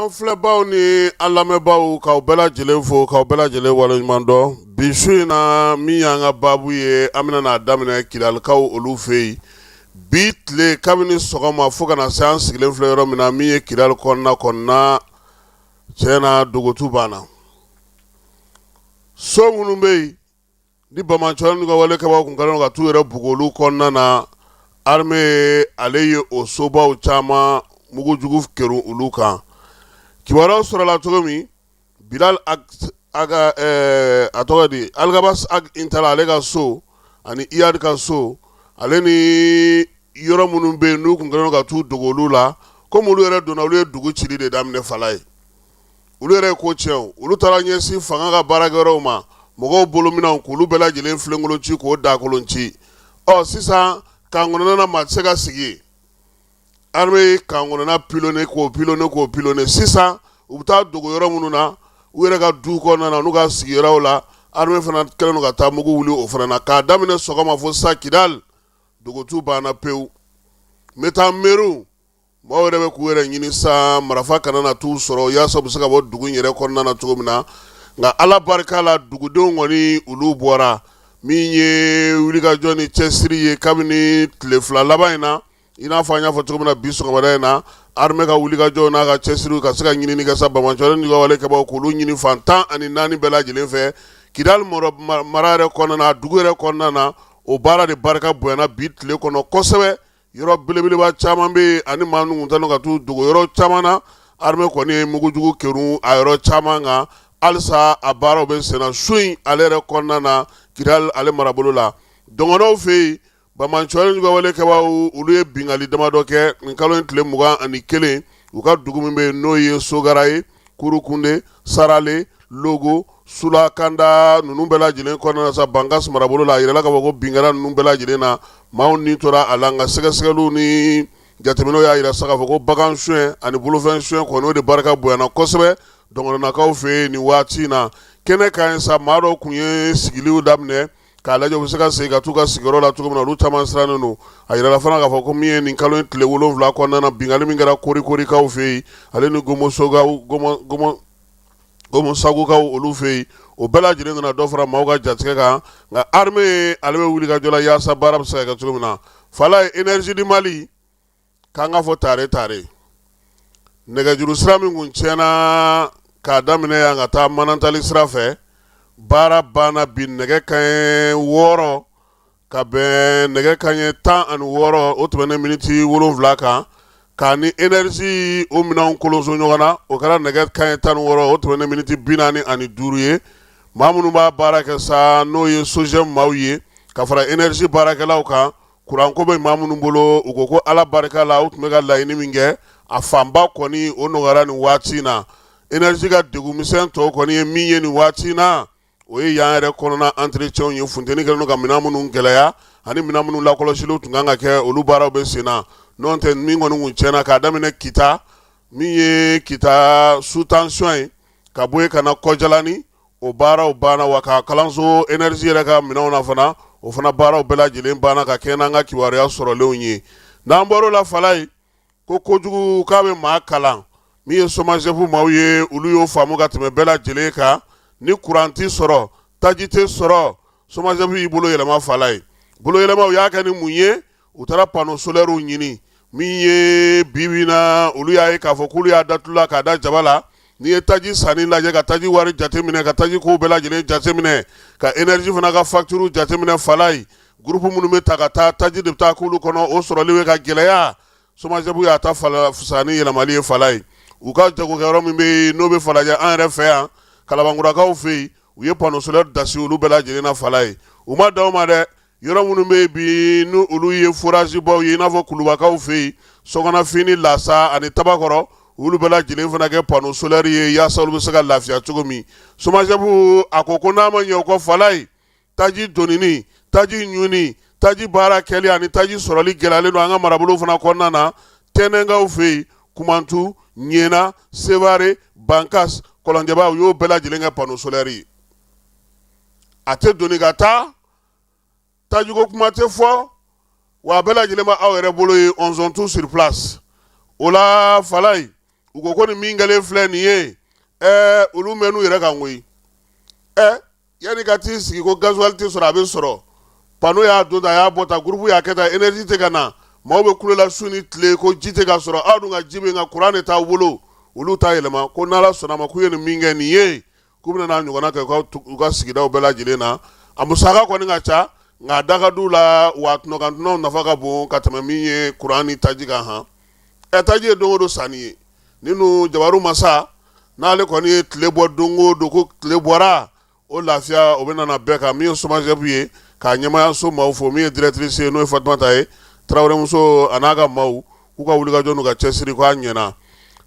An filɛbaw ni an lamɛnbaaw, k'aw bɛɛ lajɛlen fo, k'aw bɛɛ lajɛlen waleɲuman dɔn. Bi su in na, min y'an ka baabu ye, an bɛna n'a daminɛ Kidalikaw olu fɛ yen. Bi tile, kabini sɔgɔma fo ka na se an sigilen filɛ yɔrɔ min na, min ye Kidali kɔnɔna, tiɲɛ na, dogotu banna. So minnu bɛ yen ni banbaanciw n'u ka walekɛbaaw kun kɛlen ka t'u yɛrɛ bugu olu kɔnɔna na, armée ale ye o sobaw caman mugujugu kerun olu kan. Kibaruyaw sɔrɔla cogo min, Bilal aga a tɔgɔ di, Alghabass Ag Intalla, ale ka so ani Iyad ka so, ale ni yɔrɔ minnu bɛ yen n'u kun kɛlen ka t'u dogo olu la, komi olu yɛrɛ donna, olu ye dugu cili de daminɛ. Fala ye, olu yɛrɛ ye ko tiɲɛ. Olu taara ɲɛsin fanga ka baarakɛyɔrɔw ma, mɔgɔw bolominɛnw, k'olu bɛɛ lajɛlen filenkolon ci, k'o dakolon ci. Ɔ sisan, kan kɔnɔna na, maa tɛ se ka sigi yen. Armée ye kan kɔnɔna pilonner, k'o pilonner, k'o pilonner. Sisan u bɛ taa dogo yɔrɔ minnu na, u yɛrɛ ka du kɔnɔna na, n'u ka sigiyɔrɔw la, armée fana kɛlen don ka taa mugu wuli o fana na. K'a daminɛ sɔgɔma fo sa, Kidali dogotu banna pewu. N bɛ taa Meru, maaw yɛrɛ bɛ k'u yɛrɛ ɲini sa, marifa kana na t'u sɔrɔ, yaasa u bɛ se ka bɔ dugu in yɛrɛ kɔnɔna na cogo min na. Nka Ala barika la, dugudenw kɔni, olu bɔra. Min ye wulikajɔ ni cɛsiri ye kabini tile 2 laban in na, i n'a fɔ an y'a fɔ cogo min na, bi sɔgɔmada in na, armée ka wulikajɔ n'a ka cɛsiriw ka se ka ɲinini kɛ sa, banbaanciw n'u ka walekɛbaaw, k'olu ɲini fan 14 bɛɛ lajɛlen fɛ Kidali mara yɛrɛ kɔnɔna na, dugu yɛrɛ kɔnɔna na. O baara de barika bonyana bi tile kɔnɔ kosɛbɛ. Yɔrɔ belebeleba caman bɛ yen ani maa ninnu tun ka t'u dogo yɔrɔ caman na, armée kɔni ye mugujugu kerun a yɔrɔ caman kan. Halisa a baaraw bɛ senna su in ale yɛrɛ kɔnɔna na, Kidali ale marabolo la. Dɔgɔnɔw fɛ yen, banbaanciw n'u ka walekɛbaaw, olu ye binkanni damadɔ kɛ nin kalo in tile 21, u ka dugu min bɛ yen n'o ye Sogara ye, Kurukunde, Sarale, Logo, Sulakanda ninnu bɛɛ lajɛlen kɔnɔna sa, Bankas marabolo la. A yirala k'a fɔ ko binkanni ninnu bɛɛ lajɛlen na, maaw ni tora a la. Nka sɛgɛsɛgɛliw ni jateminɛw y'a jira sa k'a fɔ ko bagan suɲɛ ani bolofɛn suɲɛ kɔni, o de barika bonyana kosɛbɛ dɔgɔnɔnakaw fɛ yen nin waati in na. Kɛnɛ kan yen sa, maa dɔw tun ye sigiliw daminɛ k'a lajɛ u bɛ se ka segin ka t'u ka sigiyɔrɔ la cogo min na. Olu caman sirannen don. A yirala fana k'a fɔ ko min ye nin kalo in tile 7 kɔnɔna na, binkanni min kɛra Korikorikaw fɛ yen, ale ni Gomosagukaw olu fɛ yen, o bɛɛ lajɛlen nana dɔ fara maaw ka jatigɛ kan. Nka armée ale bɛ wuli ka jɔ la yaasa baara bɛ se ka kɛ cogo min na. Fala ye, Énergie du Mali k'an ka fɔ tare tare, nɛgɛjuru sira min kun tiɲɛna k'a daminɛ yan ka taa Manantali sira fɛ, baara banna bi nɛgɛ kanɲɛ 6 ka bɛn nɛgɛ kanɲɛ 16, o tɛmɛnen miniti 7 kan, k'a ni énergie o minɛnw kolonso ɲɔgɔn na, o kɛra nɛgɛ kanɲɛ 16, o tɛmɛnen miniti 45 ye. Maa minnu b'a baara kɛ sa, n'o ye SOGEM maaw ye ka fara énergie baarakɛlaw kan, kuranko bɛ maa minnu bolo, u ko ko Ala barika la, u tun bɛ ka laɲini min kɛ, a fanba kɔni o nɔgɔyara nin waati in na. Énergie ka degun misɛn tɔw kɔni ye min ye nin waati in na, o ye yan yɛrɛ kɔnɔna entretien ye. Funteni kɛlen don ka minɛn minnu gɛlɛya ani minɛn minnu lakɔlɔsiliw tun kan ka kɛ, olu baaraw bɛ sen na. N'o tɛ, min kɔni kun tiɲɛna k'a daminɛ Kita, min ye Kita sous-tension ye, ka bɔ yen ka na Kɔjalani, o baaraw banna wa. Ka kalanso énergie yɛrɛ ka minɛnw na fana, o fana baaraw bɛɛ lajɛlen banna ka kɛɲɛ n'an ka kibaruya sɔrɔlenw ye. N'an bɔr'o la, Fala ye, ko kojugu k'a bɛ maa kalan. Min ye SOMAGEP maaw ye, olu y'o faamu ka tɛmɛ bɛɛ lajɛlen kan. Ni kuran tɛ sɔrɔ, taji tɛ sɔrɔ, SOMAGEP y'i bolo yɛlɛma. Fala ye, bolo yɛlɛma, u y'a kɛ ni mun ye? U taara panneau solairew ɲini. Min ye bi bi na, olu y'a ye k'a fɔ k'olu y'a datula k'a da jaba la. N'i ye taji sanni lajɛ, ka taji wari jateminɛ, ka taji kow bɛɛ lajɛlen jateminɛ, ka énergie fana ka facture jateminɛ, Fala ye, groupe minnu bɛ ta ka taa, taji de bɛ taa k'olu kɔnɔ, o sɔrɔli bɛ ka gɛlɛya. SOMAGEP y'a ta fisaya ni yɛlɛmali ye. Fala ye, u ka jagokɛyɔrɔ min bɛ yen n'o bɛ Falajɛ, an yɛrɛ fɛ yan, Kalabankurakaw fɛ yen, u ye panneau solaire dasi olu bɛɛ lajɛlen na. Fala ye, u ma dan o ma dɛ. Yɔrɔ minnu bɛ yen bi ni olu ye forage baw ye, i n'a fɔ Kulubakaw fɛ yen, Sɔgɔnafin ni Lasa ani Tabakɔrɔ, olu bɛɛ lajɛlen fana kɛ panneau solaire ye yaasa olu bɛ se ka lafiya cogo min. SOMAGEP a ko ko n'a ma ɲɛ o kɔ, Fala ye, taji donini, taji ɲuni, taji baara kɛli ani taji sɔrɔli gɛlɛyalen don an ka marabolo fana kɔnɔna na. Tɛnɛnkaw fɛ yen, Kumantu, Ɲɛna, Sevare, Bankas, Kɔlɔnjɛba, u y'o bɛɛ lajɛlen kɛ panneau solaire ye. A tɛ doni ka taa, tajiko kuma tɛ fɔ wa, a bɛɛ lajɛlen bɛ aw yɛrɛ bolo ye, on tout sur place. O la, Falaye, U ko ko nin min kɛlen filɛ nin ye, olu mɛn'u yɛrɛ kan koyi. Yanni ka t'i sigi ko gasoil tɛ sɔrɔ, a bɛ sɔrɔ. Panneau y'a don tan, a y'a bɔ tan, groupe y'a kɛ tan, énergie tɛ ka na, maaw bɛ kule la su ni tile ko ji tɛ ka sɔrɔ. Aw dun ka ji bɛ, nka courant de t'aw bolo. Olu t'a yɛlɛma ko n'Ala sɔnna ma, k'u ye nin min kɛ nin ye, k'u bɛna n'a ɲɔgɔnna kɛ u ka sigidaw bɛɛ lajɛlen na. A musaka kɔni ka ca, nka a da ka d'u la, wa tɔnɔkantɔnɔw nafa ka bon ka tɛmɛ min ye courant ni taji kan. Han, taji ye don o don sanni ye. Ninnu jabaru masa n'ale kɔni ye tile bɔ don o don, ko tile bɔra, o lafiya o bɛ nana bɛɛ kan. Min ye SOMAGEP ye, k'a ɲɛmaayaso maaw fo, min ye directrice ye, n'o ye Fatumata ye Tarawelemuso, a n'a ka maaw, k'u ka wulikajɔ n'u ka cɛsiri, k'a ɲɛna.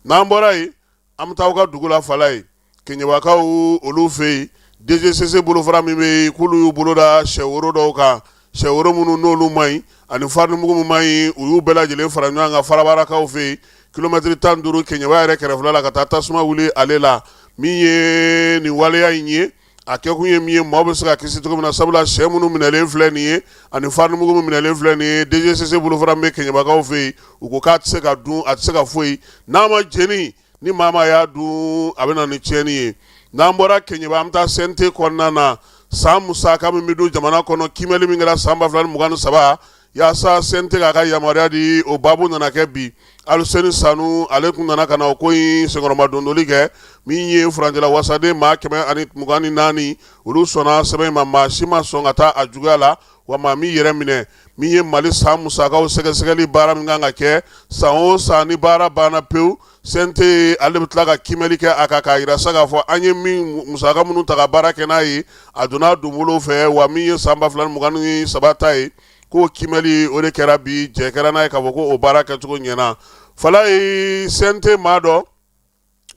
N'an bɔra yen, an bɛ taa aw ka dugu la, Falaye, Keɲebakaw olu fɛ yen. DGCC bolofara min bɛ yen, k'olu y'u bolo da sɛworo dɔw kan, sɛworo minnu n'olu man ɲi ani farinimugu min man ɲi, u y'u bɛɛ lajɛlen fara ɲɔgɔn kan Farabarakaw fɛ yen, kilomɛtiri 15 Keɲeba yɛrɛ kɛrɛfɛla la, ka taa tasuma wuli ale la. Min ye nin waleya in ye, a kɛkun ye min ye, maaw bɛ se ka kisi cogo min na, sabula sɛ minnu minɛlen filɛ nin ye ani farinimugu min minɛlen filɛ nin ye, DGCC bolofara min bɛ Keɲebakaw fɛ yen, u ko k'a tɛ se ka dun, a tɛ se ka foyi n'a ma jeni. Ni maa maa y'a dun, a bɛ na ni tiɲɛni ye. N'an bɔra Keɲeba, an bɛ taa CNT kɔnɔna na. San musaka min bɛ don jamana kɔnɔ, kiimɛli min kɛra san 2023 yaasa CNT k'a ka yamaruya di, o baabu nana kɛ bi. Aluseni Sanu, ale tun nana ka na o ko in senkɔrɔmadondoli kɛ. Min ye furancɛla wasaden maa 124, olu sɔnna sɛbɛn in ma, maa si ma sɔn ka taa a juguya la, wa maa m'i yɛrɛ minɛ. Min ye Mali san musakaw sɛgɛsɛgɛli baara min kan ka kɛ san o san, ni baara banna pewu, CNT ale bɛ tila ka kiimɛli kɛ a kan k'a jira sa k'a fɔ an ye min musaka minnu ta ka baara kɛ n'a ye, a donna a donbolo fɛ wa. Min ye san 2023 ta ye, k'o kiimɛli o de kɛra bi, jɛ kɛra n'a ye k'a fɔ ko o baara kɛcogo ɲɛna. Falaye, CNT maa dɔ,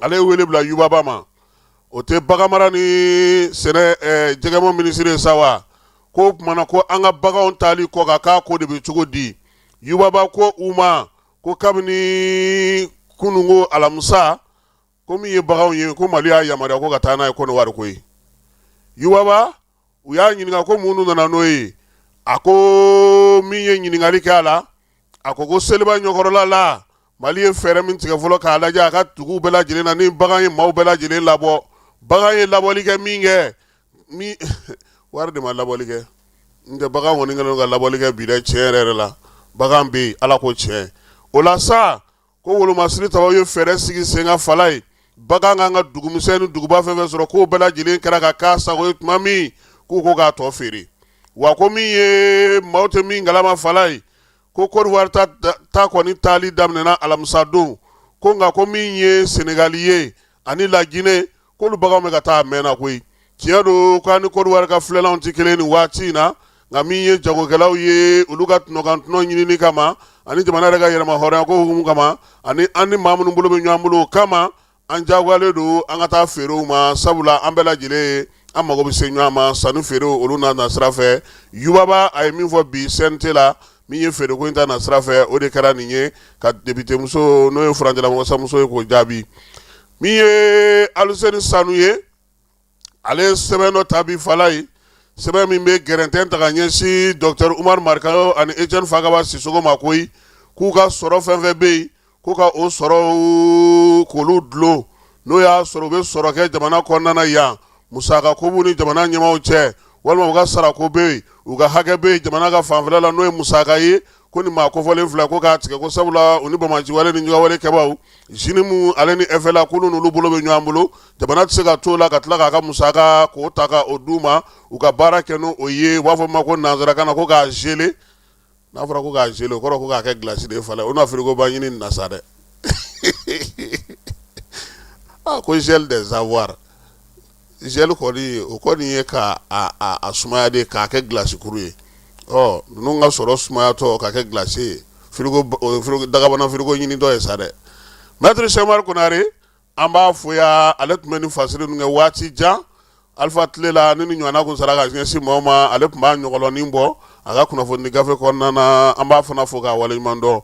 ale ye wele bila Yubaba ma, o tɛ baganmara ni sɛnɛ jɛgɛmɔ minisiri ye sa wa, k'o tuma na ko an ka baganw taali kɔ kan, k'a ko de bɛ cogo di? Yubaba ko u ma ko kabini kununko alamisa, ko min ye baganw ye, ko Mali y'a yamaruya ko ka taa n'a ye Kɔnɔwari koyi. Yubaba, u y'a ɲininka ko mun nana n'o ye. A ko min ye ɲininkali kɛ a la, a ko ko seliba ɲɛkɔrɔla la, Mali ye fɛɛrɛ min tigɛ fɔlɔ k'a lajɛ a ka duguw bɛɛ lajɛlen na, ni bagan ye maaw bɛɛ lajɛlen labɔ, bagan ye labɔli kɛ min kɛ, min wari de ma labɔli kɛ, n tɛ bagan kɔni kɛlen ka labɔli kɛ bi dɛ. Tiɲɛ yɛrɛ yɛrɛ la, bagan bɛ yen, Ala ko tiɲɛ. O la sa, ko wolomasiri tabaw ye fɛɛrɛ sigi sen kan Falaye, bagan kan ka dugumisɛn ni duguba fɛn fɛn sɔrɔ, k'o bɛɛ lajɛlen kɛra ka k'a sago ye tuma min, k'u ko k'a tɔ feere. Wa ko min ye maaw tɛ min kalama Falaye, ko Côte d'Ivoire ta kɔni taali daminɛna alamisa don, ko nka ko min ye Senegali ye ani Laginɛ, k'olu baganw bɛ ka taa a mɛnna koyi. Tiɲɛ don k'an ni Côte d'Ivoire ka filɛlanw tɛ kelen nin waati in na, nka min ye jagokɛlaw ye, olu ka tɔnɔkantɔnɔ ɲinini kama ani jamana yɛrɛ ka yɛrɛma hɔrɔnya ko hukumu kama, ani an ni maa minnu bolo bɛ ɲɔgɔn bolo o kama, an jagoyalen don an ka taa feerew ma, sabula an bɛɛ lajɛlen an mago bɛ se ɲɔgɔn ma sanni feerew olu n'a nasira fɛ. Yubaba a ye min fɔ bi CNT la, min ye feereko in ta nasira fɛ, o de kɛra nin ye ka député muso, n'o ye furancɛla wasamuso ye, k'o jaabi. Min ye Aluseni Sanu ye, ale ye sɛbɛn dɔ ta bi Falaye, sɛbɛn min bɛ gɛrɛntɛ ta ka ɲɛsin docteur Umaru Mariko ani Etienne Fakaba Sisoko ma koyi, k'u ka sɔrɔ fɛn fɛn bɛ yen, k'u ka o sɔrɔ k'olu dulon, n'o y'a sɔrɔ u bɛ sɔrɔ kɛ jamana kɔnɔna na yan, musaka ko b'u ni jamana ɲɛmaaw cɛ, walima u ka sarako bɛ yen, u ka hakɛ bɛ yen jamana ka fanfɛla la, n'o ye musaka ye, ko ni maa kofɔlen fila, ko k'a tigɛ, ko sabula u ni banbaanciwale ni juguyawale kɛbaaw JNIM ale ni FLA, k'olu n'olu bolo bɛ ɲɔgɔn bolo, jamana tɛ se ka t'o la ka tila k'a ka musaka k'o ta ka o d'u ma u ka baara kɛ n'o ye. U b'a fɔ ma ko nanzarakan na ko k'a geler. N'a fɔra ko k'a geler, o kɔrɔ ko k'a kɛ glace de ye Falaye, o na frigo ba ɲini na sa dɛ. Ah, ko gel des avoirs, gel kɔni, o kɔni ye ka a sumaya de k'a kɛ glace kuru ye. Ɔ ninnu ka sɔrɔ sumayatɔ k'a kɛ glace ye, frigo, dagabana frigo ɲinitɔ ye sa dɛ. Maître Cheick Konare, an b'a fo ya, ale tun bɛ nin fasiri ninnu kɛ waati jan Alifa tile la, ni ɲɔgɔnna kun sara ka ɲɛsin maaw ma, ale tun b'a ɲɔgɔlɔnin bɔ a ka kunnafoni gafe kɔnɔna na. An b'a fana fo k'a waleɲuman dɔn.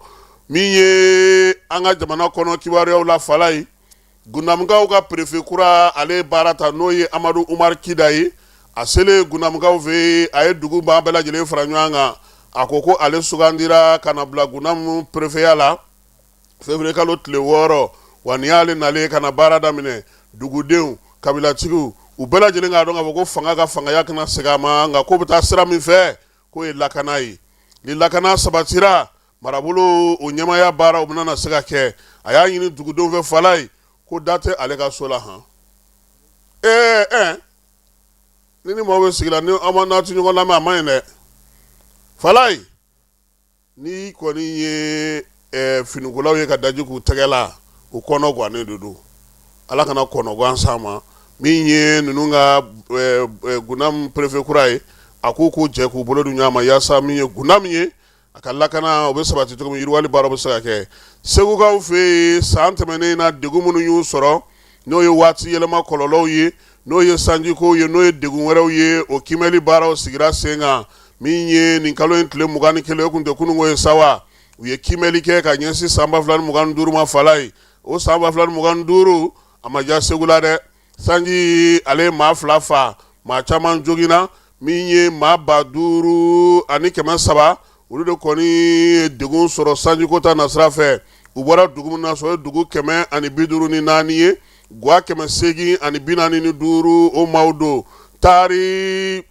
Min ye an ka jamana kɔnɔ kibaruyaw la Falaye, Gundamukaw ka préfet kura, ale ye baara ta, n'o ye Amadu Umaru Kida ye. A selen Gundamukaw fɛ yen, a ye dugu maa bɛɛ lajɛlen fara ɲɔgɔn kan. A ko ko ale sugandira ka na bila Gundamu préfetya la février kalo tile 6. Wa nin y'ale nalen ka na baara daminɛ, dugudenw, kabilatigiw, u bɛɛ lajɛlen k'a dɔn k'a fɔ ko fanga ka fangaya kana segin a ma, nka k'o bɛ taa sira min fɛ, k'o ye lakana ye. Ni lakana sabatira, marabolo o ɲɛmaaya baara o bɛna na se ka kɛ. A y'a ɲini dugudenw fɛ, Falaye, ko da tɛ ale ka so la han. Ee ɛ, ni maaw bɛ sigi la, ni aw ma n'a tɛ ɲɔgɔn lamɛn, a man ɲi dɛ. Falaye, n'i kɔni ye finikolaw ye ka daji k'u tɛgɛ la, u kɔnɔ gannen de don. Ala kana kɔnɔgan s'an ma. Min ye ninnu ka Gundam préfet kura ye, a k'u k'u jɛ k'u bolo di ɲɔgɔn ma yaasa min ye Gundam ye, a ka lakana o bɛ sabati cogo min, yiriwali baara bɛ se ka kɛ. Segukaw fɛ yen, san tɛmɛnen na, degun minnu y'u sɔrɔ, n'o ye waati yɛlɛma kɔlɔlɔw ye, n'o ye sanjikow ye, n'o ye degun wɛrɛw ye, o kiimɛli baaraw sigira sen kan. Min ye nin kalo in tile 21, o tun tɛ kununko ye sa wa, u ye kiimɛli kɛ ka ɲɛsin san 2025 ma. Falaye, o san 2025, a ma diya Segu la dɛ. Sanji ale ye maa 2 fa, maa caman joginna. Min ye maa 5300, olu de kɔni ye degun sɔrɔ sanjiko ta nasira fɛ. U bɔra dugu min na, o ye dugu 154 ye, gwa 845, o maaw don. Taari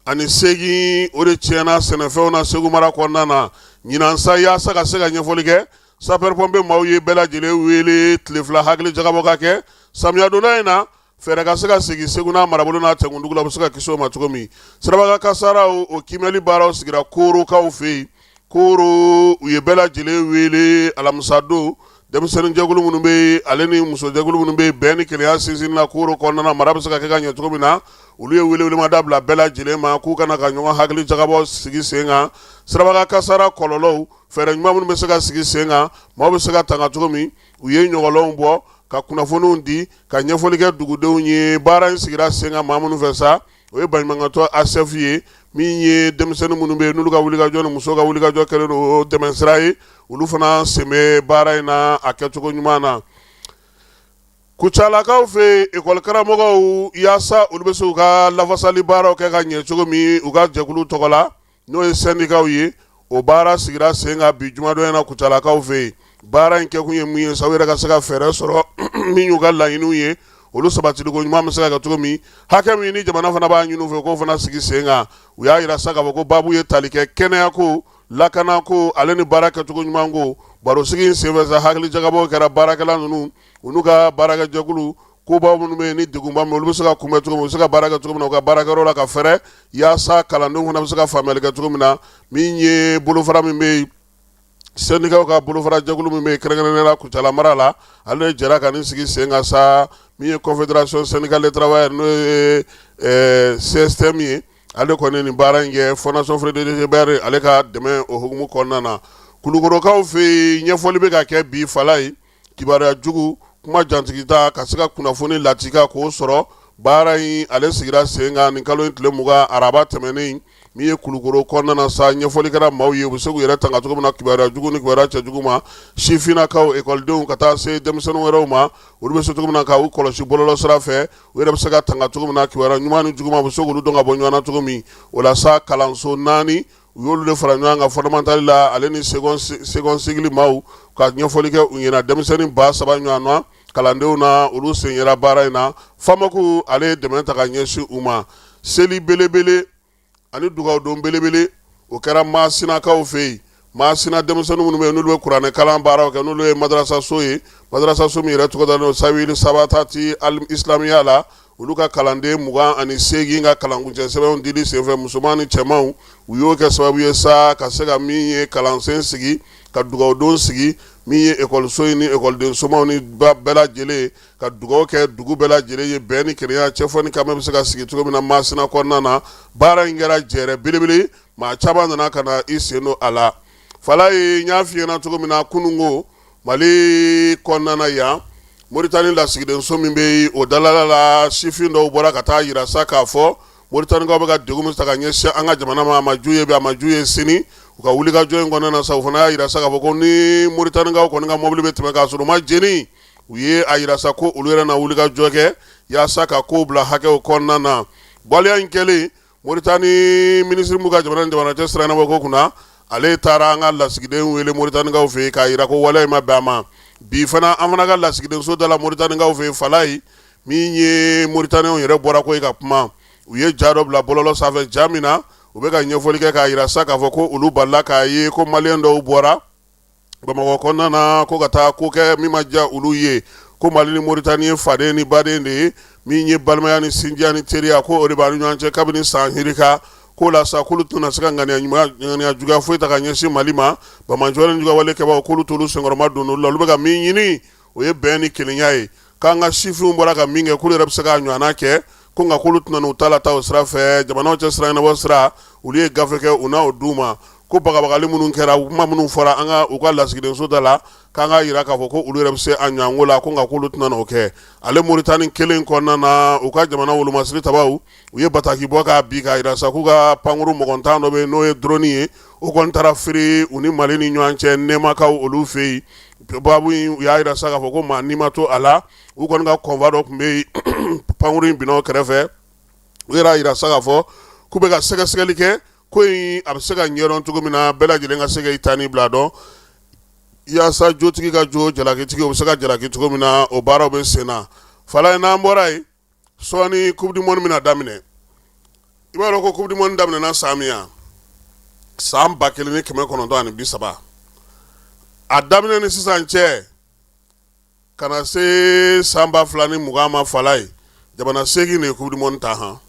88, o de tiɲɛna sɛnɛfɛnw na Segu mara kɔnɔna na ɲinan sa. Yaasa ka se ka ɲɛfɔli kɛ, sapeur pompier maaw ye bɛɛ lajɛlen wele tile 2 hakili jagabɔ ka kɛ samiya donda in na, fɛɛrɛ ka se ka sigi Segu n'a marabolo n'a tɛnkundugu la, u bɛ se ka kisi o ma cogo min. Sirabakan kasaraw, o kiimɛli baaraw sigira Korokaw fɛ yen. Koro, u ye bɛɛ lajɛlen wele alamisa don. Denmisɛnninjɛkulu minnu bɛ yen, ale ni musojɛkulu minnu bɛ yen, bɛn ni kelenya sinsinni na Koro kɔnɔna na, mara bɛ se ka kɛ ka ɲɛ cogo min na, olu ye welewelemada bila bɛɛ lajɛlen ma k'u ka na ka ɲɔgɔn hakili jagabɔ sigi sen kan sirabakan kasara kɔlɔlɔw, fɛɛrɛ ɲuman minnu bɛ se ka sigi sen kan, maaw bɛ se ka tanga cogo min. U ye ɲɔgɔlɔnw bɔ ka kunnafoniw di, ka ɲɛfɔli kɛ dugudenw ye. Baara in sigira sen kan maa minnu fɛ sa, o ye baɲumankɛtɔn ASEF ye. Min ye denmisɛnnin minnu bɛ yen, n'olu ka wulikajɔ ni musow ka wulikajɔ kɛlen don dɛmɛsira ye, olu fana sen bɛ baara in na a kɛcogo ɲuman na. Kucalakaw fɛ yen, ekɔli karamɔgɔw, yaasa olu bɛ se u ka lafasali baaraw kɛ ka ɲɛ cogo min u ka jɛkulu tɔgɔ la, n'o ye sɛndikaw ye, o baara sigira sen kan bi jumadon in na Kucalakaw fɛ yen. Baara in kɛkun ye mun ye sa? U yɛrɛ ka se ka fɛɛrɛ sɔrɔ min y'u ka laɲiniw ye, olu sabatiliko ɲuman bɛ se ka kɛ cogo min, hakɛ min ni jamana fana b'a ɲini u fɛ, k'o fana sigi sen kan. U y'a jira sa k'a fɔ ko baabu ye tali kɛ kɛnɛyako, lakanako, ale ni baara kɛcogo ɲuman ko. Barosigi in senfɛ sa, hakili jagabɔ kɛra baarakɛla ninnu, u n'u ka baarakɛjɛkulu, kobaw minnu bɛ yen ni degunba min, olu bɛ se ka kunbɛn cogo min, u bɛ se ka baara kɛ cogo min na u ka baarakɛyɔrɔ la, ka fɛɛrɛ yaasa kalandenw fana bɛ se ka faamuyali kɛ cogo min na. Min ye bolofara min bɛ yen, sɛndikaw ka bolofara jɛkulu min bɛ yen kɛrɛnkɛrɛnnenya la Kucala mara la, ale de jɛra ka nin sigi sen kan sa. Min ye Confédération syndicale des travailleurs, n'o ye CSTM ye, ale kɔni nin baara in kɛ Fondation Frédéric Ebert ale ka dɛmɛ o hukumu kɔnɔna na. Kulukorokaw fɛ yen, ɲɛfɔli bɛ ka kɛ bi, Falaye. Kibaruya jugu, kuma jantigita, ka se ka kunnafoni latika k'o sɔrɔ, baara in ale sigira sen kan nin kalo in tile 20, araba tɛmɛnen. Min ye Kulukoro kɔnɔna na sa, ɲɛfɔli kɛra maaw ye u bɛ se k'u yɛrɛ tanga cogo min na kibaruya jugu ni kibaruya cɛjugu ma, sifinnakaw, ekɔlidenw, ka taa se denmisɛnnin wɛrɛw ma, olu bɛ se cogo min na k'u kɔlɔsi bɔlɔlɔ sira fɛ, u yɛrɛ bɛ se ka tanga cogo min na kibaruya ɲuman ni juguman, u bɛ se k'olu dɔn ka bɔ ɲɔgɔn na cogo min. O la sa, kalanso 4, u y'olu de fara ɲɔgɔn kan, fondamental la ale ni second cycle maaw, ka ɲɛfɔli kɛ u ɲɛna. Denmisɛnnin 3000 ɲɔgɔn na kalandenw na, olu sen yera baara in na. FAMAC ale ye dɛmɛ ta ka ɲɛsin u ma. Seli belebele ani dugawudon belebele, o kɛra Masinakaw fɛ yen. Masina denmisɛnnin minnu bɛ yen, n'olu bɛ kuranɛ kalan baaraw kɛ, n'olu ye madarasaso ye, madarasaso min yɛrɛ tɔgɔ dalen don Sawili Sabatati al Islamiya la, olu ka kalanden 28 ka kalankuncɛ sɛbɛnw dili senfɛ, musoman ni cɛmanw, u y'o kɛ sababu ye sa ka se ka min ye kalansen sigi, ka dugawudon sigi. Min ye ekɔliso in ni ekɔliden somaw ni bɛɛ lajɛlen, ka dugawu kɛ dugu bɛɛ lajɛlen ye, bɛn ni kelenya, cɛfɔ ni kanbɛn bɛ se ka sigi cogo min na Masina kɔnɔna na. Baara in kɛra jɛrɛ belebele, maa caman nana ka na i sen don a la. Falaye, n y'a f'i ɲɛna cogo min na kununko, Mali kɔnɔna na yan, Moritani lasigidenso min bɛ yen, o dalala la, sifin dɔw bɔra ka taa jira sa k'a fɔ Moritanikaw bɛ ka degun min ta ka ɲɛsin an ka jamana ma, a ma ju ye bi, a ma ju ye sini. U ka wulikajɔ in kɔnɔna na sa, u fana y'a jira sa k'a fɔ ko ni Moritanikaw kɔni ka mɔbili bɛ tɛmɛ k'a sɔrɔ u ma jeni, u ye a jira sa ko olu yɛrɛ na wulikajɔ kɛ yaasa ka kow bila hakɛw kɔnɔna na. Waleya in kɛlen, Moritani minisiri min ka jamana ni jamana cɛ sira ɲɛnabɔ ko kunna, Ale taara an ka lasigiden wele Moritanikaw fɛ yen k'a jira ko waleya in ma bɛn a ma. Bi fana, an fana ka lasigidenso da la Moritanikaw fɛ yen, Falayi, min ye Moritaniyɛnw yɛrɛ bɔra ko ka kuma, u ye ja dɔ bila bɔlɔlɔ sanfɛ, ja min na u bɛ ka ɲɛfɔli kɛ k'a jira sa k'a fɔ ko olu balila k'a ye ko Maliyɛn dɔw bɔra Bamakɔ kɔnɔna na ko ka taa ko kɛ min ma diya olu ye, ko Mali ni Moritani ye faden ni baden de ye, min ye balimaya ni sinjiya ni teriya, ko o de b'an ni ɲɔgɔn cɛ kabini san yirika ko la sa, k'olu tɛna se ka ŋaniya juguya foyi ta ka ɲɛsin Mali ma. Banbaanciwale ni juguyawale kɛbaaw, k'olu t'olu senkɔrɔma don olu la. Olu bɛ ka min ɲini, o ye bɛn ni kelenya ye, k'an ka sifinw bɔra ka min kɛ, k'olu yɛrɛ bɛ se k'a ɲɔgɔnna kɛ, ko nka k'olu tɛna n'u ta la taa o sira fɛ. Jamanaw cɛ sira ɲɛnabɔ sira, olu ye gafe kɛ, u n'a o d'u ma, ko bagabagali minnu kɛra, kuma minnu fɔra an ka u ka lasigidenso da la, k'an k'a jira k'a fɔ ko olu yɛrɛ bɛ se a ɲɔgɔnko la, ko nka k'olu tɛna n'o kɛ. Ale Moritani kelen kɔnɔna na, u ka jamana wolomasiri tabaw, u ye bataki bɔ k'a bi k'a jira sa k'u ka pankuru mɔgɔntan dɔ bɛ yen, n'o ye drone ye, o kɔni taara firi u ni Mali ni ɲɔgɔn cɛ Nɛmakaw olu fɛ yen. Babu in, u y'a jira sa k'a fɔ ko maa ni ma to a la. U kɔni ka convoi dɔ tun bɛ yen, pankuru in binna o kɛrɛfɛ. U yɛrɛ y'a jira sa k'a fɔ k'u bɛ ka sɛgɛsɛgɛli kɛ, ko in a bɛ se ka ɲɛdɔn cogo min na, bɛɛ lajɛlen ka se ka i ta ni bila dɔn, yaasa jotigi ka jo, jalakitigi o bɛ se ka jalaki cogo min na. O baaraw bɛ sen na. Falaye, n'an bɔra yen, sɔɔni Coupe du monde bɛna daminɛ. I b'a dɔn ko Coupe du monde daminɛna san min ya, san 1930, a daminɛ ni sisan cɛ ka na se san 2020 ma, Falaye, jamana 8 de ye Coupe du monde ta. Han,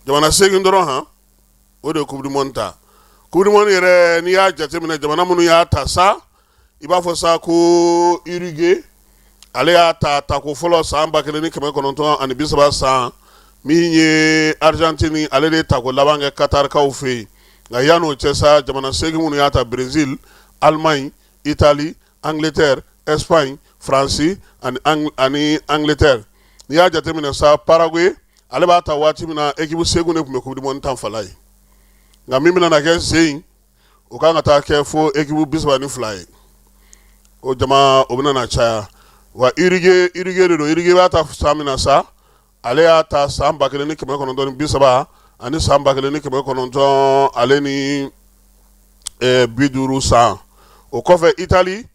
jamana 8 dɔrɔn, han, o de ye Coupe du monde ta. Coupe du monde yɛrɛ, n'i y'a jateminɛ, jamana minnu y'a ta sa, i b'a fɔ sa ko Uruguay, ale y'a ta tako fɔlɔ san 1930 san. Min ye Argentine, ale de ye tako laban kɛ Qatarkaw fɛ yen. Nka yan'o cɛ sa, jamana 8 minnu y'a ta: Brésil, Allemagne, Italie, Angleterre, Espagne, France ani Angleterre. N'i y'a jateminɛ sa, Paraguay, ale b'a ta waati min na, équipe 8 de tun bɛ Coupe du monde tan, Falaye. Nka min bɛna kɛ sen, o kan ka taa kɛ fo équipe 32 ye. O jama o bɛna na caya wa. Uruguay, Uruguay de don. Uruguay b'a ta san min na sa, ale y'a ta san 1930 ani san 1900 ale ni 50 san. O kɔfɛ, Italie,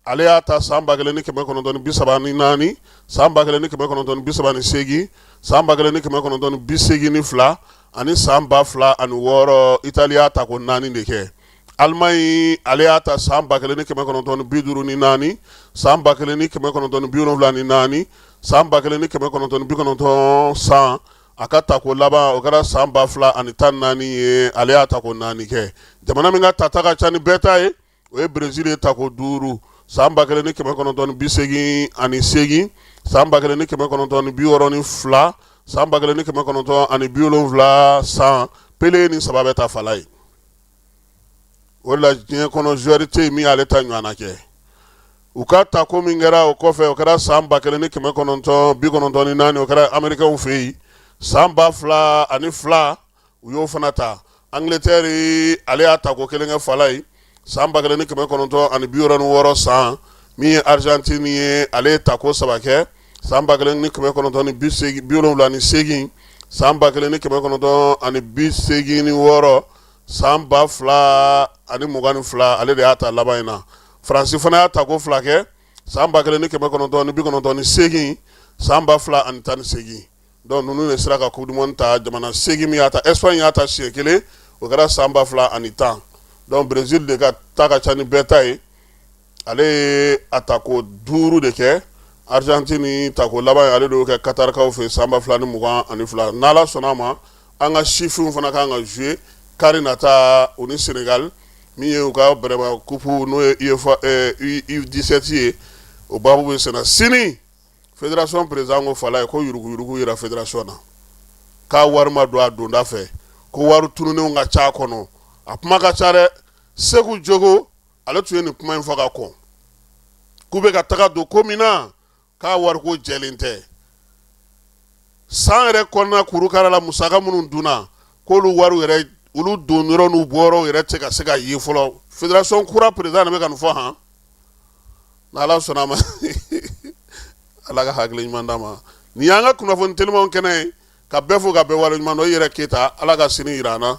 ale y'a ta san 1934, san 1938, san 1982 ani san 2006. Italie y'a ta ko naani de kɛ. Allemagne, ale y'a ta san 1954, san 1974, san 1990 san. A ka tako laban, o kɛra san 2014 ye. Ale y'a tako naani kɛ. Jamana min ka tata ka ca ni bɛɛ ta ye, o ye Brésil ye, tako duuru: san 1988, san 1962, san 1970 san. Pelé ni saba bɛ ta, Falaye. O de la, diɲɛ kɔnɔ, joueur tɛ yen min y'ale ta ɲɔgɔnna kɛ. U ka tako min kɛra o kɔfɛ, o kɛra san 1994, o kɛra Américains fɛ yen. San 2002, u y'o fana ta. Angleterre, ale y'a tako kelen kɛ, Falaye, san 1966 san. Min ye Argentine ye, ale ye tako saba kɛ: san 1978, san 1986, san 2022, ale de y'a ta laban in na. Faransi fana y'a tako fila kɛ: san 1998, san 2018. Donc ninnu de sera ka Coupe du monde ta, jamana 8 min y'a ta. Espagne y'a ta siɲɛ kelen, o kɛra san 2010. Donc Brésil de ka ta ka ca ni bɛɛ ta ye, ale ye a tako duuru de kɛ. Argentine tako laban, ale de y'o kɛ Qatarkaw fɛ san 2022. N'Ala sɔnna a ma, an ka sifinw fana kan ka jouer kari nata, u ni Sénégal, min ye u ka bɛrɛma coupe, n'o ye UEFA U17 ye. O baabu bɛ senna sini. Fédération président ko, Falaye, ko yuruguyurugu yera fédération na, k'a wari ma don a donda fɛ, ko wari tununnenw ka ca a kɔnɔ. A kuma ka ca dɛ. Segu Jogo, ale tun ye nin kuma in fɔ ka kɔn, k'u bɛ ka taga don ko min na, k'a wariko jɛlen tɛ. San yɛrɛ kɔnɔna kurukara la, musaka minnu dunna, k'olu wariw yɛrɛ, olu don yɔrɔ n'u bɔyɔrɔw yɛrɛ tɛ ka se ka ye fɔlɔ. Fédération kura président de bɛ ka nin fɔ. Han, n'Ala sɔnna a ma, Ala ka hakili ɲuman d'a ma. Nin y'an ka kunnafoni telimanw kɛnɛ ye. Ka bɛɛ fo, ka bɛɛ waleɲuman dɔn. I yɛrɛ Keyita, Ala ka sini yira an na.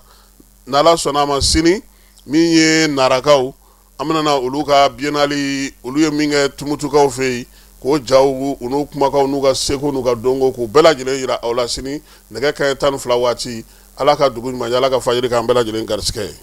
N'Ala sɔnna a ma, sini. Min ye narakaw, an bɛna na olu ka biennale, olu ye min kɛ Tumutukaw fɛ yen, k'o jaw u n'u kumakanw n'u ka seko n'u ka dɔnko k'u bɛɛ lajɛlen jira aw la sini nɛgɛ kanɲɛ 12 waati. Ala ka dugu ɲuman, Ala ka fajiri k'an bɛɛ lajɛlen garisɛgɛ ye.